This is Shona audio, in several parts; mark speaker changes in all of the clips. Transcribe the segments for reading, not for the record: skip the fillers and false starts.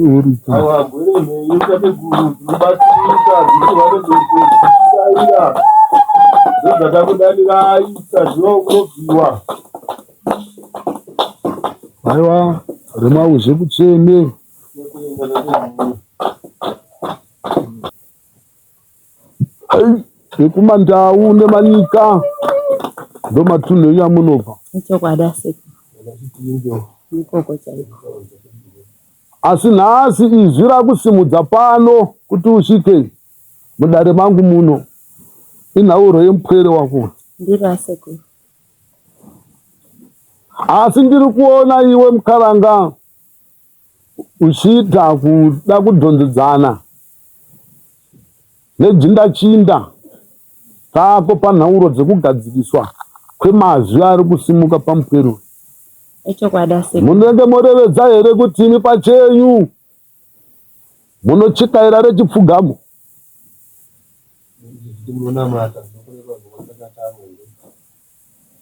Speaker 1: Awa mbwere mhenyu tateguru dzinobatsirika dzichirwa nemhepo dzichidaira ndodzakakudanirai tikaziva kunobviwa.
Speaker 2: Aiwa remauzve kutsvene. Vekumandau nemanyika ndomatunhu enyu amunobva.
Speaker 3: Ichokwadi asekuru. Ikoko chaiko.
Speaker 2: Asi nhasi izwi rakusimudza pano kuti usvike mudare mangu muno inhauro yemupwere wako.
Speaker 3: Ndiro asekuru.
Speaker 2: Asi ndiri kuona iwe mukaranga uchiita kuda kudhonzedzana nejindachinda rako panhauro dzekugadziriswa kwemazwi ari kusimuka pamupwere uyu.
Speaker 3: Ichokwadi asekuru.
Speaker 2: Munenge morevedza here kuti imi pachenyu munochikaira rechipfugamo?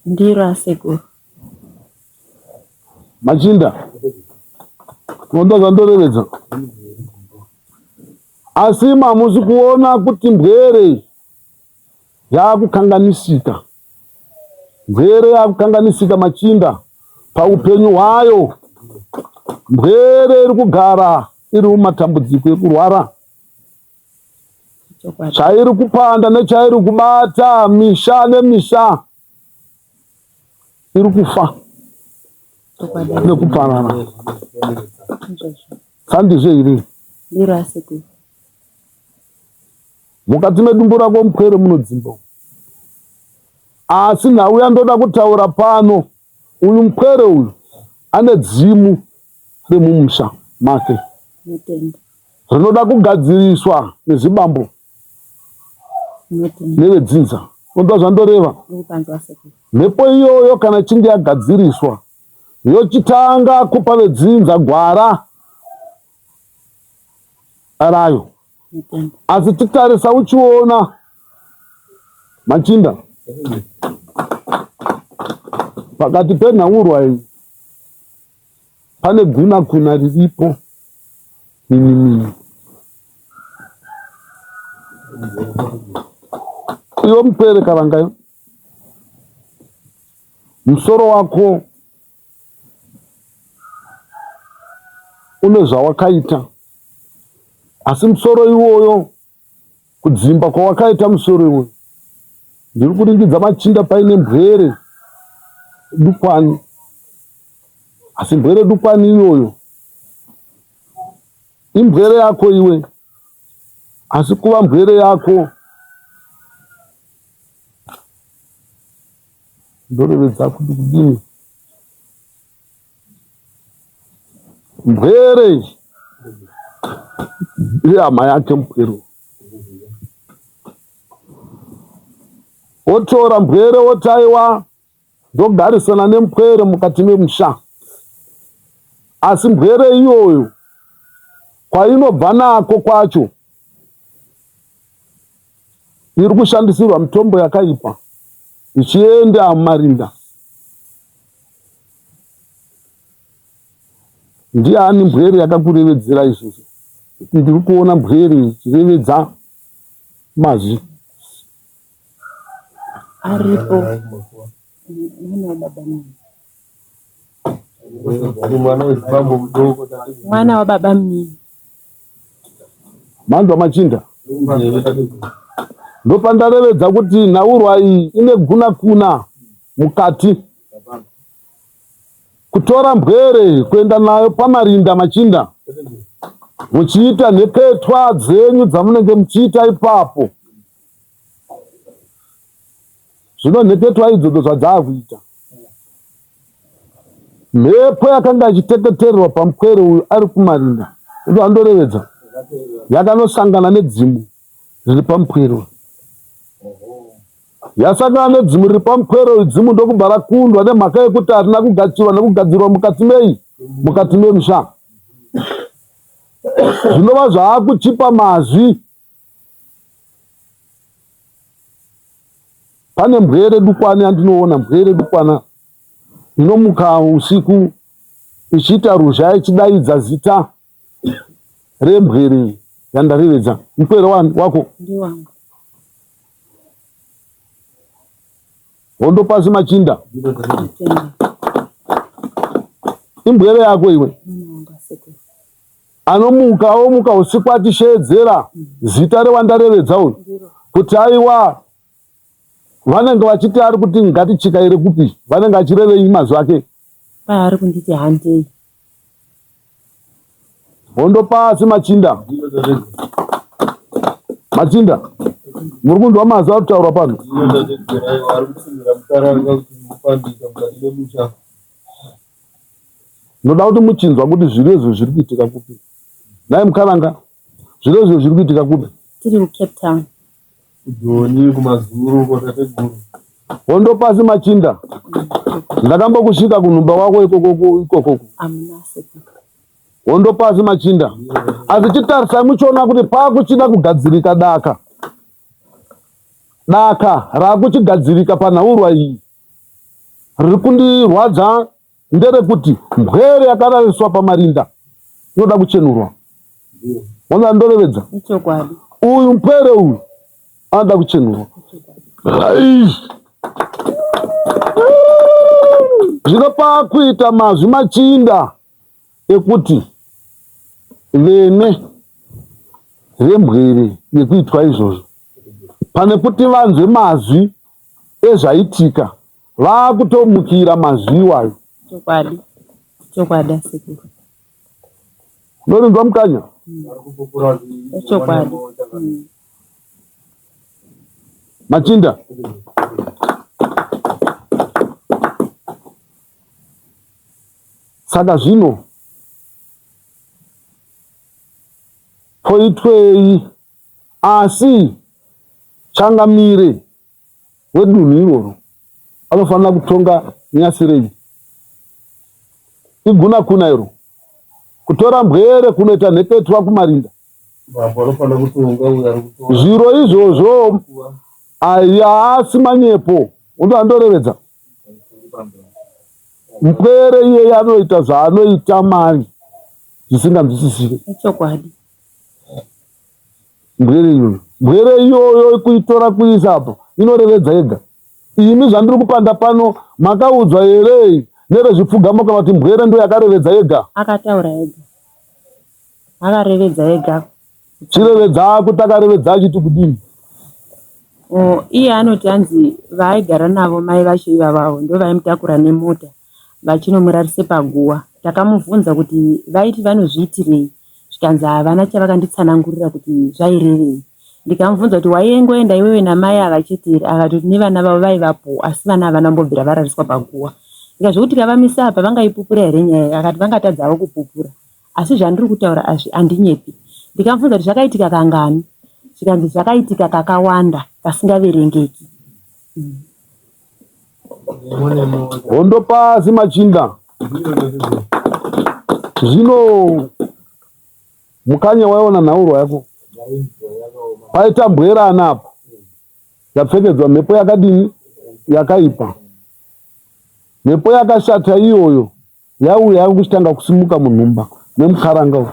Speaker 3: Ndiro asekuru.
Speaker 2: Machinda, tinoda zvandorevedza. Asi mamusi kuona kuti mbwere yakukanganisika. Mbwere yakukanganisika machinda paupenyu hwayo. Mbwere iri kugara iri mumatambudziko ekurwara. Chairi kupanda nechairi kubata misha nemisha iri kufa nekuparara. Sandizvo here? Mukati medumbu rako mupwere munodzimba. Asi nhau yandoda kutaura pano, uyu mupwere uyu ane dzimu remumusha make rinoda kugadziriswa nezvibambo nevedzinza. Unonzwa zvandoreva? Mhepo iyoyo kana ichinge yagadziriswa yochitanga kupa vedzinza gwara rayo. Asi titarisa uchiona machinda pakati penhaurwa iyi pane guna kuna riripo mini mini. Iwe mupere karangayo musoro wako une zvawakaita asi musoro iwoyo kudzimba kwawakaita musoro iwoyo ndiri kuringidza machinda paine mbwere dukwani asi mbwere dukwani iyoyo imbwere yako iwe asi kuva mbwere yako ndorevedza kuti kudini mbwere ihama yake mupwere wotora mbwere wotaiwa ndogarisana nemupwere mukati memusha asi mbwere iyoyo kwainobva nako kwacho iri kushandisirwa mitombo yakaipa ichienda mumarinda. Ndiani mbwere yakakurevedzera izvozvo? Kuti ndiri kuona mbwere ichirevedza mazwi.
Speaker 3: Aripo mwana wababa mnini. Mwana wababa mnini.
Speaker 2: Manzwa machinda? Ndopandarevedza kuti nhaurwa iyi ine guna kuna mukati. Kutora mbwere kuenda nayo pamarinda machinda muchiita nheketwa dzenyu dzamunenge muchiita ipapo. Zvino nheketwa idzodzo zvadzaakuita. Mhepo yakanga ichiteketererwa pamupwere uyu ari kumarinda ndo andorevedza yakanosangana nedzimu riri pamupwere uyu. Yasangana nedzimu riri pamupwere uyu, dzimu ndokubva rakundwa nemhaka yekuti harina kugachirwa nekugadzirwa mukati mei mukati memusha, zvinova zvaakuchipa mazwi Pane mbwere dukwana yandinoona, mbwere dukwana inomuka usiku ichiita ruzha ichidaidza zita. Rembwere yandarevedza mupwere wani wako?
Speaker 3: Ndiwangu.
Speaker 2: Hondo pasi machinda.
Speaker 3: Tenda.
Speaker 2: Imbwere yako iwe.
Speaker 3: Mwana wangu asekuru.
Speaker 2: Anomuka omuka usiku achisheedzera zita rewandarevedza uyu
Speaker 3: Ndiro.
Speaker 2: kuti aiwa vanenge vachiti ari kuti ngatichikaire kupi vanenge achirevei mazwi ake.
Speaker 3: Paari kunditi handei.
Speaker 2: Hondo pasi machinda. Machinda. Muri kunzwa mazwi ari kutaurwa pano? Ndoda kuti muchinzwa kuti zviro izvo zviri kuitika kupi. Nhai Mukaranga, zviro izvo zviri kuitika kupi?
Speaker 3: Tiri kuCape Town.
Speaker 1: Kujoni kumazuru kwatateguru.
Speaker 2: Hondo pasi machinda. Ndakambokusvika kunhumba kwako ikoko ikoko.
Speaker 3: Amuna sekuru.
Speaker 2: Hondo pasi machinda. Asi chitarisai muchiona kuti pakuchida kugadzirika daka. Daka rakuchigadzirika panhaurwa iyi riri kundirwadza nderekuti mbwere yakarariswa pamarinda inoda kuchenurwa. Ona ndorevedza.
Speaker 3: Ichokwadi.
Speaker 2: Uyu mpwere uyu anoda kuchenurwa. Zvino pakuita mazwi machinda ekuti vene vembwere yekuitwa izvozvo pane kuti vanzwe mazwi ezvaitika vakutomukira mazwi iwayo.
Speaker 3: Chokwadi. Chokwadi asekuru.
Speaker 2: Unorinzwa mukanya?
Speaker 3: Chokwadi.
Speaker 2: Machinda. Saka zvino poitwei asi changamire wedunhu iroro anofanira kutonga nyasirei. Iguna kuna iro. Kutora mbwere kunoita nhepetwa kumarinda. Zviro izvozvo haasi manyepo. Undo andorevedza. Mpwere iyeye anoita zvaanoita mari zvisinganzwisisike.
Speaker 3: Ichokwadi.
Speaker 2: Mbwere iyoyo. Mbwere iyoyo kuitora kuisa apo inorevedza yega. Imi zvandiri kupanda pano makaudzwa here nerezvipfugamo kana kuti mbwere ndo yakarevedza yega?
Speaker 3: Akataura ega. Akarevedza ega.
Speaker 2: Chirevedza kuti akarevedza achiti kudini?
Speaker 3: Oh, iye anoti anzi vaaigara navo mai vacho ivavavo ndovaimutakura nemota vachinomurarisa paguwa. Takamubvunza kuti vaiti vanozviitirei zvikanzi havana chavakanditsanangurira kuti zvairevei. Ndikamubvunza kuti waiengoenda iwewe namai ava chete here akatoti nevana vavo vaivapo asi vana havana kumbobvira varariswa paguwa. Ndikati zvekuti tikavamisa apa vangaipupura here nyaya iyi akati vangatadza havo kupupura asi zvandiri kutaura azvi handinyepi. Ndikamubvunza kuti zvakaitika kangani zvikanzi zvakaitika kakawanda kasingaverengeki.
Speaker 2: Hondo pasi machinda. Zvino mukanya waiona nhaurwa yako paita mbwerana apa yapfekedzwa mhepo yakadini yakaipa mhepo yakashata iyoyo Yauya yakuchitanga kusimuka munhumba memukaranga uyu.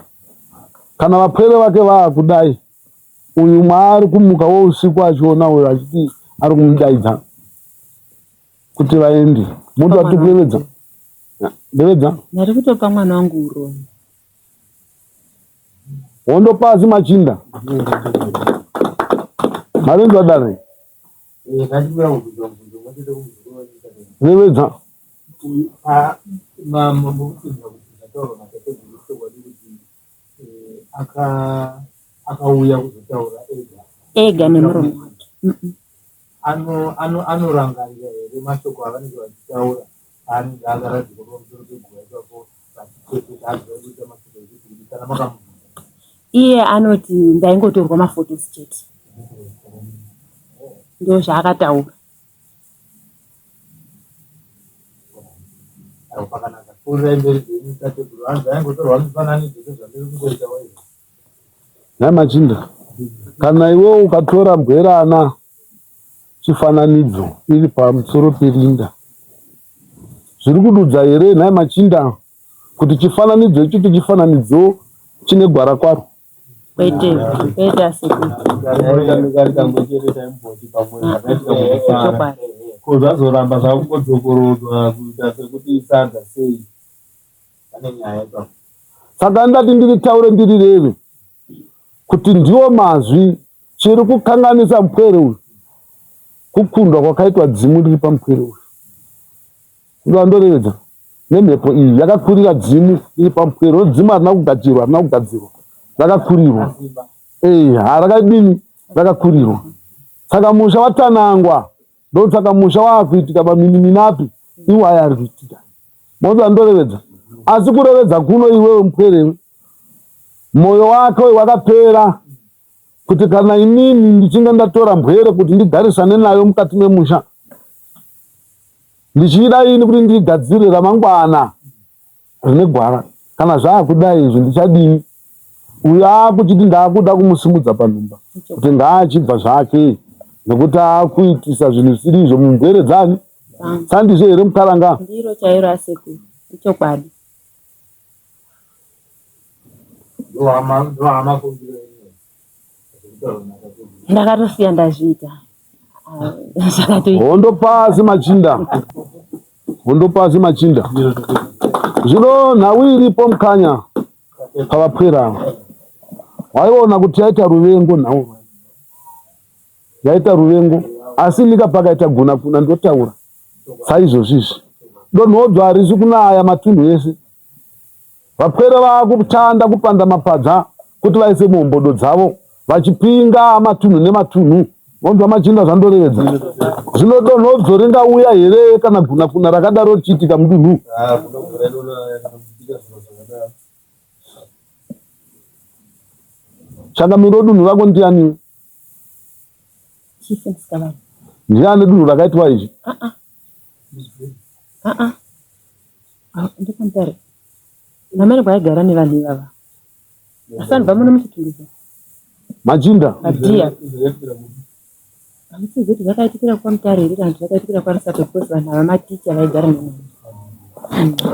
Speaker 2: Kana vapwere vake vaakudai, uyu mwaari kumuka wousiku achiona uyu achiti ari kumudaidza kuti vaende. Munhu ati kurevedza. Revedza.
Speaker 3: Ndari kutopa mwana wangu uroyi.
Speaker 2: Hondo pasi machinda. Marinzwa dare. Revedza.
Speaker 1: Akauya kuzotaura ega
Speaker 3: ega nemuromo wake.
Speaker 1: Anorangarira here mashoko avanenge vachitaura aanenge akaradzikwa pamusoro peguva ipapo vachiteketa aziva kuita mashoko ekuti kudii kana makamubvunza?
Speaker 3: Iye anoti ndaingotorwa mafotos chete, ndozvaakataura.
Speaker 1: Pakanaka pfuurirai mberi zvenyu tateguru hanzi aingotorwa mifananidzo sezvandiri kungoita waizvo.
Speaker 2: Nhai machinda, kana iwe ukatora mbwerana chifananidzo iri pamusoro perinda, zviri kududza here nhai machinda kuti chifananidzo ichocho chifananidzo chine gwara kwaro?
Speaker 3: Kwete, kwete asekuru.
Speaker 1: Chokwadi. Ko zvazoramba zvakungodzokorodzwa kuita sekuti isadza sei? Pane nyaya ipapo.
Speaker 2: Saka ndati ndiritaure ndirireve kuti ndiwo mazwi chiri kukanganisa mupwere uyu kukundwa kwakaitwa dzimu riri pamupwere uyu. Ndoandorevedza nemhepo iyi yakakurira dzimu iri pamupwere dzimu harina kugadzirwa harina kugadzirwa rakakurirwa ee harakadini rakakurirwa saka musha watanangwa ndosaka musha waakuitika paminiminapi iwaya ari kuitika mozi andorevedza asi kurevedza kuno iwewe mupwerewe mwoyo wake wakapera kuti kana inini ndichinge ndatora mbwere kuti ndigarisane nayo mukati memusha ndichiida ini kuti ndigadzire ramangwana rine gwara kana zvaakudai izvi ndichadini uyo akuchiti ndaakuda kumusimudza panhumba kuti ngaachibva zvake nekuti akuitisa zvinhu zvisiri izvo mumbwere dzani sandizvo here mukaranga
Speaker 3: ndiro chairo asekuru ichokwadi Ndakatosiya ndazviita.
Speaker 2: Zvakatoita. Hondo pasi machinda. Hondo pasi machinda. Zvino nhau iripo mukanya pavapwera ava. Waiona kuti yaita ruvengo nhau. Yaita ruvengo asi nika pakaita guna kuna ndotaura saizvozvi izvi. Donhodzo harisi kunaya matunhu ese. Vapwere vaakutanda kupanda mapadza kuti vaise muhombodo dzavo vachipinga matunhu nematunhu. Monzwa machinda zvandorevedza. Zvino donhodzo ringauya here kana gunakuna rakadaro richiitika mudunhu? Changamire wedunhu rako ndiani? Ndiani dunhu rakaitwa izvi?
Speaker 3: Ah, ah. Ah, ah. Ndipamutare. Namene kwaigara nevanhu ivava. Asanibva muno muchitungwiza.
Speaker 2: Machinda.
Speaker 3: Madhiya. Hamusizi kuti zvakaitikira kwaMutare here kana kuti zvakaitikira kwaRusape because vanhu ava maticha vaigara nevanhu.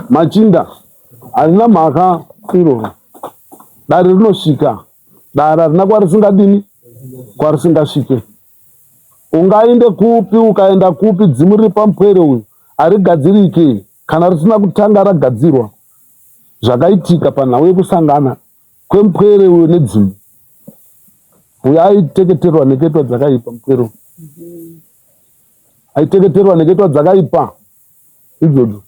Speaker 2: Machinda. Harina mhaka iroro. Dare rinosvika. Dare harina kwarisingadini kwarisingasvike. Ungainde kupi ukaenda kupi dzimu riri pamupwere uyu harigadzirike kana risina kutanga ragadzirwa zvakaitika panhau yekusangana kwemupwere uyo nedzimu uyo aiteketerwa neketwa dzakaipa mupwere uyu aiteketerwa neketwa dzakaipa idzodzo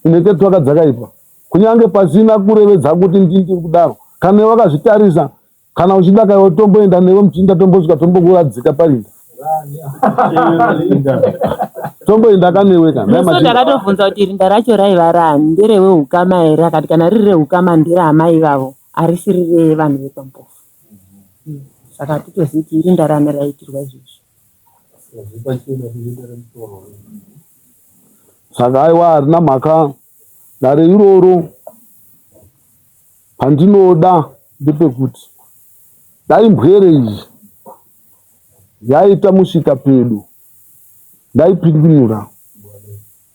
Speaker 2: ineketwa ka dzakaipa kunyange pasina kurevedza kuti ndindiri kudaro kana wakazvitarisa Kana uchida kaiwe tomboenda newe muchinda tombosvika tombokuradzika parinda. Tomboenda kanewe ka.
Speaker 3: Musi ndakatobvunza kuti rinda racho raiva rani nderewe ukama here akati kana riri reukama nderaamai ivavo harisiri revanhu vekwampofu. Saka hatitozivi kuti irinda rani raiitirwa izvozvo.
Speaker 2: Saka aiwa harina mhaka dare iroro Pandinoda ndepekuti dai mbwere iyi yaita musvika pedo ndaipindunyura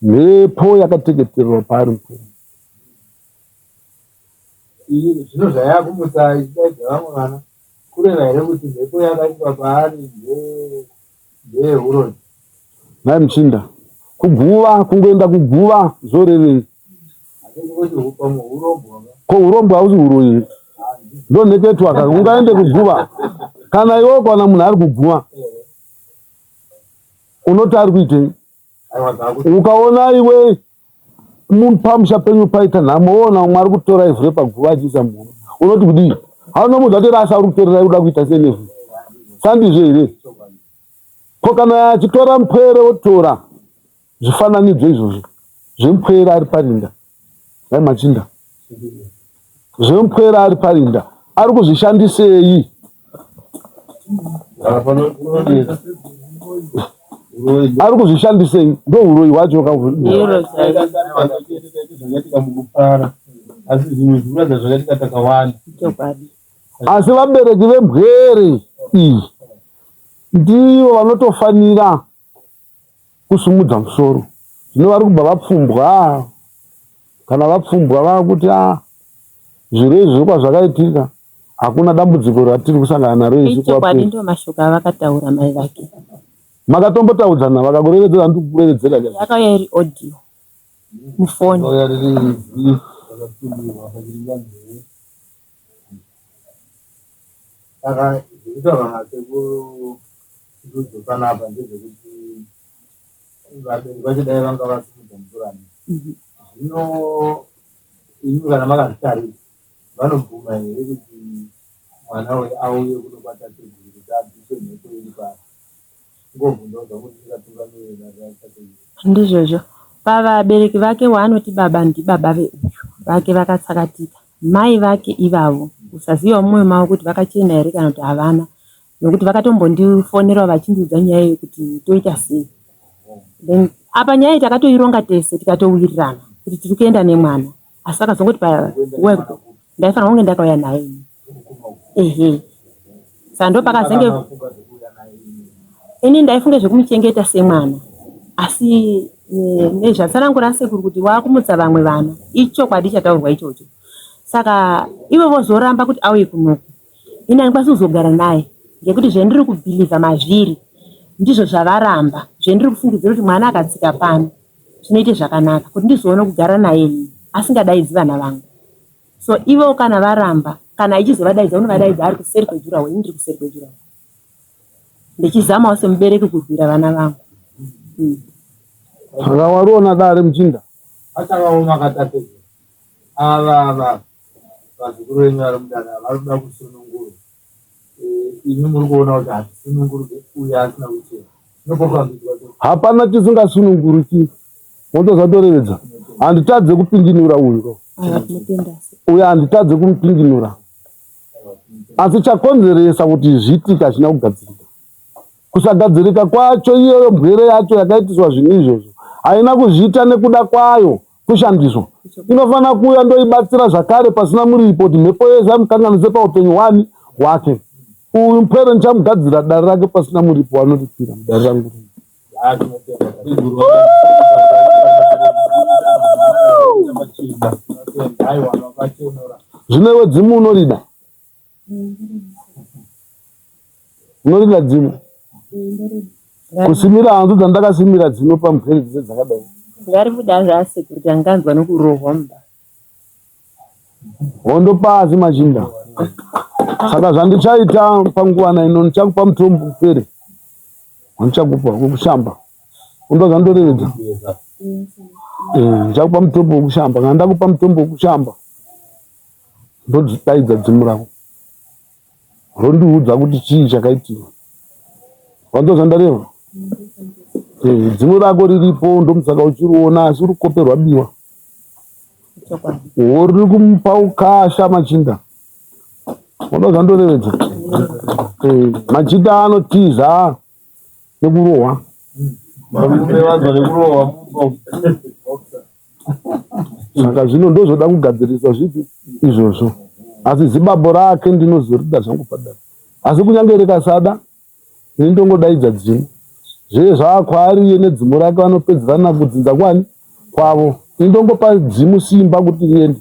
Speaker 2: mhepo yakateketerwa paari mbwere.
Speaker 1: Zvino zvayakumutsa ichidaidza vamwe vana kureva here kuti mhepo yakaitwa paari ndeyehuroyi?
Speaker 2: Nhai muchinda, kuguva kungoenda kuguva zvorevei? Ko hurombwa hausi huroyi here? Ndonheketwa ka ungaende kuguva kana iwe ukaona munhu ari kuguva unoti ari kuitei? Ukaona iwe pamusha penyu paita nhamo woona umwe ari kutora ivhu repaguva achiisa muhomwe unoti kudii? Haunomuudza kuti rasa uri kutorera kuda kuita sei nevhu? Sandizvo here? Ko kana achitora mupwere wotora zvifananidzo izvozvo zvemupwere ari parinda vai machinda zvemupwere ari parinda ari kuzvishandisei ari kuzvishandisei ndohuroyi hwacho asi vabereki vembwere iyi ndivo vanotofanira kusumudza musoro zvino vari kubva vapfumbwa kana vapfumbwa vakuti a ah, zviro izvi kwazvakaitika. Hakuna dambudziko ratiri kusangana naro isu.
Speaker 3: Ichokwadi ndo mashoko avakataura mai vake.
Speaker 2: Makatombotaudzana vakakurevedzera handiri kukurevedzera.
Speaker 3: Yakauya iri audio mufoni.
Speaker 1: Yakauya riri izwi rakatumirwa pachiringanzeve. Saka zviri kutaurwa nasekuru Rudzo panapa ndezvekuti vabereki vacho dai vanga vasimudza mutorani. Zvino imi kana makazvitarisa vanobvuma here kuti mwana uyu auye kuno kwatateguru kuti abviswe mhepo iri paari? Kungobvunzawo zvangu ndisingatungamirire natateguru.
Speaker 3: Ndizvozvo. Pavabereki vake waanoti baba ndibaba veuyu vake vakatsakatika. Mai vake ivavo usaziva mumwoyo mavo kuti vakachena here kana kuti havana nokuti vakatombondifonerawo vachindiudza nyaya iyi kuti toita sei. Then apa nyaya iyi takatoironga tese tikatowirirana kuti tiri kuenda nemwana asi vakazongoti panguva yekuti ndaifanira kunge ndakauya naye ini. Ehe. Saka ndopakazenge ini ndaifunga zvekumuchengeta semwana asi nezvatsanangura sekuru kuti wakumutsa vamwe vana ichokwadi chataurwa ichocho. Saka ivo vozoramba kuti auye kunoku ini handikwanisi kuzogara naye ngekuti zvendiri kubhilivha mazviri ndizvo zvavaramba zvendiri kufungidzira kuti mwana akatsika pano zvinoite zvakanaka kuti ndizoona kugara naye ini asingadaidzi vana vangu. So ivo kana varamba kana achizovadaidza unovadaidza ari kuseri kwejuraho ini ndiri kuseri kwejuraho ndichizamawo semubereki kurwira vana vangu.
Speaker 2: Saka wariona dare muchinda?
Speaker 1: Achakaoma katateguru ava ava vazukuru venyu vari mudare ava vari kuda kusunungurwa. Imi muri kuona kuti hatisunungurwe uye asina kuchena. Zvinopofambidzwa sei?
Speaker 2: Hapana chisingasununguriki. Motozatorereza. Handitadze kupinginura uyu.
Speaker 3: Aiwa tinotenda.
Speaker 2: Uyu handitadze kumupinginura. Asi chakonzeresa kuti zviitike hachina kugadzirika. Kusagadzirika kwacho iyoyo mbwere yacho yakaitiswa zvinhu izvozvo haina kuzviita nekuda kwayo kushandiswa. Inofanira kuuya ndoibatsira zvakare pasina muripo kuti mhepo yese amukanganise paupenyu hwani hwake. Uyu mpwere ndichamugadzira dare rake pasina muripo wanoripira mudare rangu rino. Zvino iwe dzimu unorida? Unorida dzimu? Kusimira hanzu dzandakasimira dzinopa mupwere dzese dzakadai.
Speaker 3: Ngaribuda zvasekuru tanganzwa nokurohwa mumba.
Speaker 2: Hondo pasi machinda. Saka zvandichaita panguvana ino ndichakupa mutombo mupwere. Wandichakupa wekushamba. Unoda zvandorevedza? Ndichakupa mutombo wekushamba. Kana ndakupa mutombo wekushamba ndodaidza dzimu rako rondiudza kuti chii chakaitika. Wanzwa zvandareva? Dzimu rako riripo ndomusaka uchiriona asi uri kukoperwa biwa. Uri kumupa ukasha machinda. Wada zvandorevedza? Machinda anotiza nekurohwa.
Speaker 1: Varume vanzwa nekurohwa mumba.
Speaker 2: Saka zvino ndozvoda kugadziriswa zvipi izvozvo. Asi zibabo rake ndinozorida zvangu padare. Asi kunyange rikasada ini ndongodaidza dzimu. Zvee zvaakwaari iye nedzimu rake vanopedzerana kudzinza kwani kwavo. Ini ndongopa dzimu simba kuti riende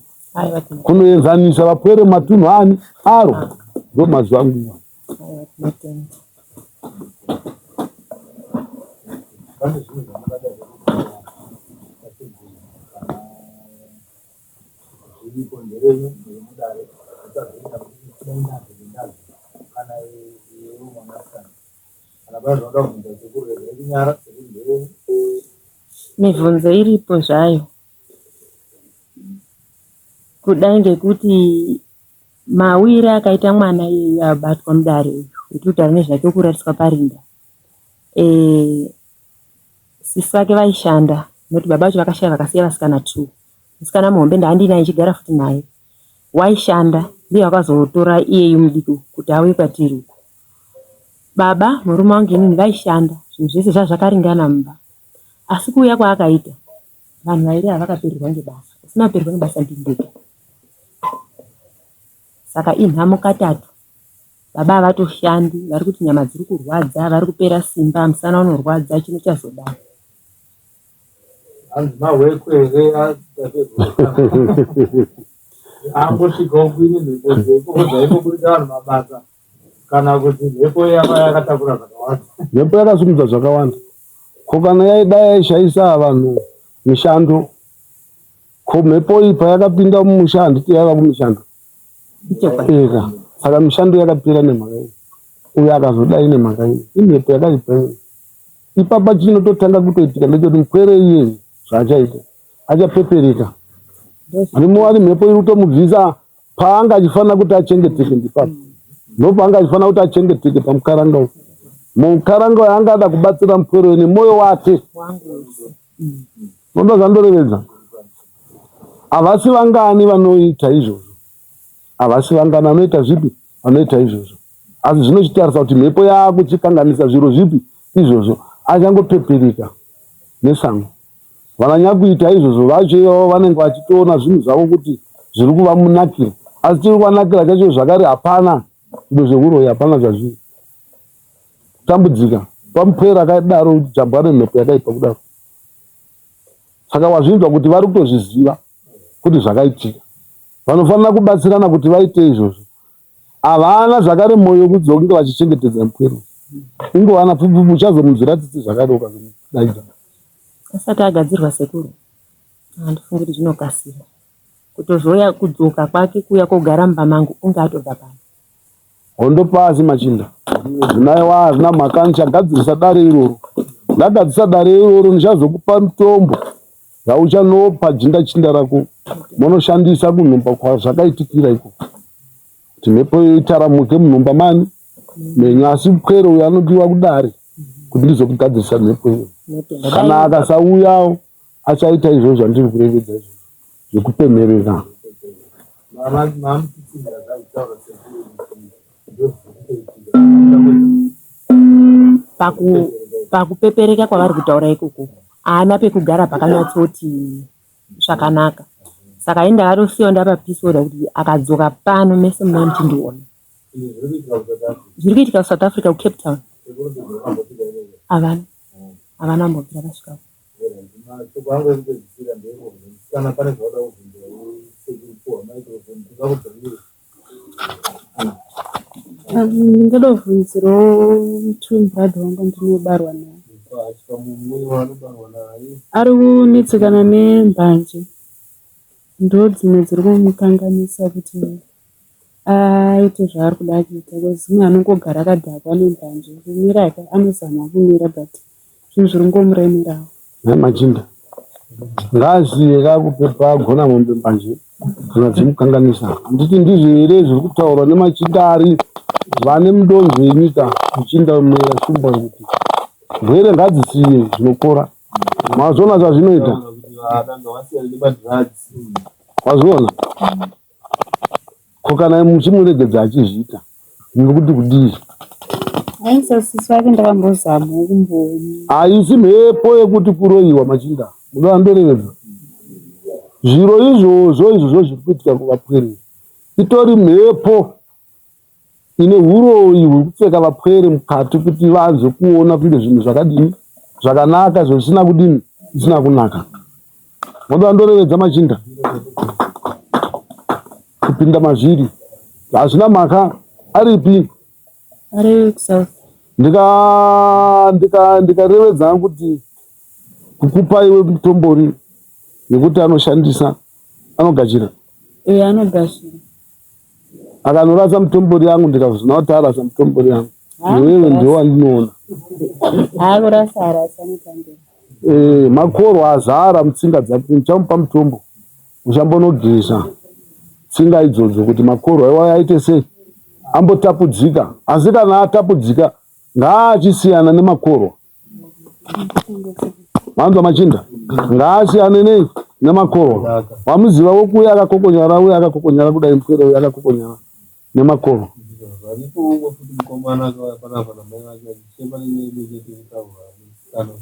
Speaker 2: kunoenzanisa vapwere matunhu ani aro. Ndomazwi angu iwayo.
Speaker 3: Aiwa tinotenda.
Speaker 1: Pane zvinhu zvamungada here kuti tateguru kana zviripo nderenyu muri mudare musazoenda kuti dai ndazvo ndazvo kana iwewe mwanasikana kana pane zvaunoda kubvunza sekuru regai kunyara sekuru nderenyu.
Speaker 3: Mibvunzo iripo zvayo kudai ngekuti mawire akaita mwana iyeyu abatwa mudare uyu wetiri kutaura nezvake wekurariswa parinda sisi vake vaishanda nekuti baba vacho vakashaya vakasiya vasikana two. Musikana muhombe ndaandinaye ndichigara futi naye waishanda ndiye wakazotora iyeyu mudiki uyu kuti auye kwatiri uku. Baba murume wangu inini vaishanda zvinhu zvese zvazvakaringana mumba asi kuuya kwaakaita vanhu vairi ava vakapererwa ngebasa. Usina kupererwa nebasa ndini ndega. Saka inhamo katatu. Baba havatoshandi vari kuti nyama dziri kurwadza, vari kupera simba, musana unorwadza, chino chazodai.
Speaker 1: Hanzi mahwekwe here tateguru? Angosvikawo kuine mhepo dzeikoko dzaingoburitsa vanhu mabasa kana kuti mhepo yava yakatakura zvakawanda.
Speaker 2: Mhepo yakasimudza zvakawanda. Ko kana yaidai yaishaisa vanhu mishando, ko mhepo iyi payakapinda mumusha handiti yaiva kumishando? Eka. Saka mishando yakapera nemhaka iyi. Uyo akazodai nemhaka iyi. Imhepo yakaipa iyi. Ipapa chinototanga kutoitika ndechekuti mupwere iyeye zvaachaita achapepereka. Rimuwani mhepo iri kutomubvisa paanga achifanira kuti achengeteke ndipapa. Ndopaanga achifanira kuti achengeteke pamukaranga uyu. Mukaranga uyu anga ada kubatsira mupwere uyu nemwoyo wake. Unoda zvandorevedza? Havasi vangani vanoita izvozvo. Havasi vangani vanoita zvipi? Vanoita izvozvo. Asi zvinochitarisa kuti mhepo yaakuchikanganisa zviro zvipi izvozvo. Achangopepereka nesango. Vananyakuita izvozvo vacho ivavo vanenge vachitoona zvinhu zvavo kuti zviri kuvamunakira. Asi chiri kuvanakira chacho zvakare hapana zvinhu zvehuroyi hapana zvazviri. Tambudzika pamupwere akadaro jambwa nemhepo yakaipa kudaro. Saka wazvinzwa kuti vari kutozviziva kuti zvakaitika. Vanofanira kubatsirana kuti vaite izvozvo. Havana zvakare moyo wekuti kunge vachichengetedza mupwere. Ingovana pfupu uchazomunzwira tsitsi zvakare ukazomudaidza.
Speaker 3: Asati agadzirwa sekuru, handifungi kuti zvinokasira. Kutozouya kudzoka kwake kuuya kogara mumba mangu unge atobva pano.
Speaker 2: Hondo pasi machinda. Zvinaye hazvina mhaka ndichagadzirisa dare iroro. Ndagadzirisa dare iroro ndichazokupa mutombo yauchanopa jinda chinda rako monoshandisa kunhumba kwazvakaitikira ikoko kuti mhepo itaramuke munhumba mani menyu asi pwere uyo anodiwa kudare kuti ndizokugadzirisa mhepo iyo kana akasauyawo achaita izvozvo zvandiri kurevedza izvozvo zvekupemherera.
Speaker 3: Pakupepereka kwavari kutaura ikoko haana pekugara pakanyatsoti zvakanaka saka ini ndakatosiyawo ndapa peace order kuti akadzoka pano mese munenge muchindiona. Zviri kuitika kuSouth Africa kuCape Town. Havana havana kumbobvira vasvikako.
Speaker 1: Mashoko angu ekupedzisira ndeekuti kana pane zvauda kubvunza sekupuhwa microphone tingakubvunzire.
Speaker 4: Ndingada kubvunzirawo twin brother wangu wandinobarwa naye. Ari kunetsekana nembanje. Ndodzimwe dziri kumukanganisa kuti aite zvaari kuda kuita coz umwe anongogara akadhakwa nembanje. Kumira hake anozama kumira but zvinhu zviri kungomuremerawo.
Speaker 2: Nhai machinda ngaaziye ka kupepa agona mombe mbanje kana dzimukanganisa handiti ndizvo here zviri kutaurwa nemachinda ari vane mudonzvo yenyika muchinda muera shumba kuti rwere ngadzisiye zvinokora mazviona zvazvinoita wazviona ko kana muchimuregedza achizviita muri kuti kudii?
Speaker 4: Aisa sisi vake ndakambozamawo kumboona.
Speaker 2: Haisi mhepo yekuti kuroyiwa machinda munoamberevedza zviro izvozvo izvozvo zviri kuitika kuvapwere itori mhepo ine huroyi huri kupfeka vapwere mukati kuti vanzwe kuona kunge zvinhu zvakadini zvakanaka zvisina kudini zvisina kunaka Moda ndorevedza machinda kupinda mazviri hazvina mhaka aripi
Speaker 4: ari kusouth
Speaker 2: ndika ndika ndikarevedza kuti kukupa iwe mutombori yekuti anoshandisa anogashira
Speaker 4: e anogashira
Speaker 2: akanorasa mutombori yangu ndikazvina kuti arasa mutombori yangu iwewe ndiwe wandinoona
Speaker 4: Aakurasa arasa anotambira
Speaker 2: Eh, makorwa azara mutsinga dzake ndichamupa mutombo uchambonogeza tsinga idzodzo kuti makorwa iwayo aite sei ambotapudzika asi kana atapudzika ngaachisiyana nemakorwa manzwa machinda ngaasiyane nei nemakorwa wamuziva wokuuya akakokonyara uye akakokonyara kudai mupwere uye akakokonyara nemakorwa
Speaker 1: Varipo umwe futi mukomana akauya panapa namai vake vachichema nenyaya imwe chete yekutaura nemusikana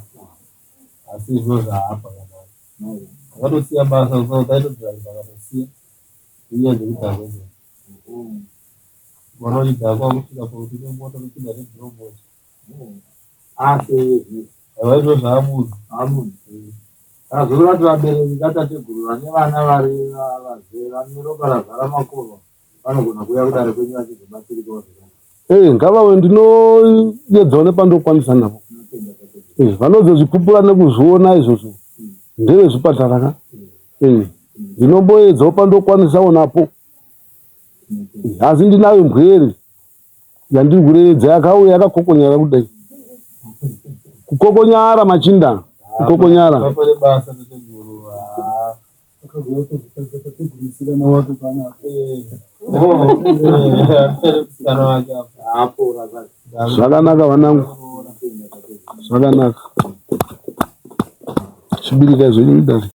Speaker 1: asi izvozvo haapa kana akatosiya basa kusouth aitodrive akatosiya nenyaya dzekudhakwa idzodzo mwana wachidhakwa kusvika pakuti nemota kupinda nedhirobhoti
Speaker 2: Asi
Speaker 1: aiwa izvozvo haamunhu
Speaker 2: haamunhu.
Speaker 1: Kana zvoreva kuti vabereki katateguru vane vana vari vazera neropa razara makorwa vanogona kuuya kudare kwenyu vachizobatsirikawo zvakanaka.
Speaker 2: Eh, ngavauye ndinoedzawo nepandokwanisa navo. Eh, vanozozvipupura nekuzviona izvozvo ndevezvipatara ka. Eh, ndinomboedzawo pandokwanisawo napo. Eh, asi ndinayo mbwere yandiri kureredza yakauya yakakokonyara kudai. Kukokonyara machinda, kukokonyara.
Speaker 1: Vapore basa tateguru. Ah.
Speaker 2: Zvakanaka vanangu, zvakanaka. Chibirikai zvenyu mudare.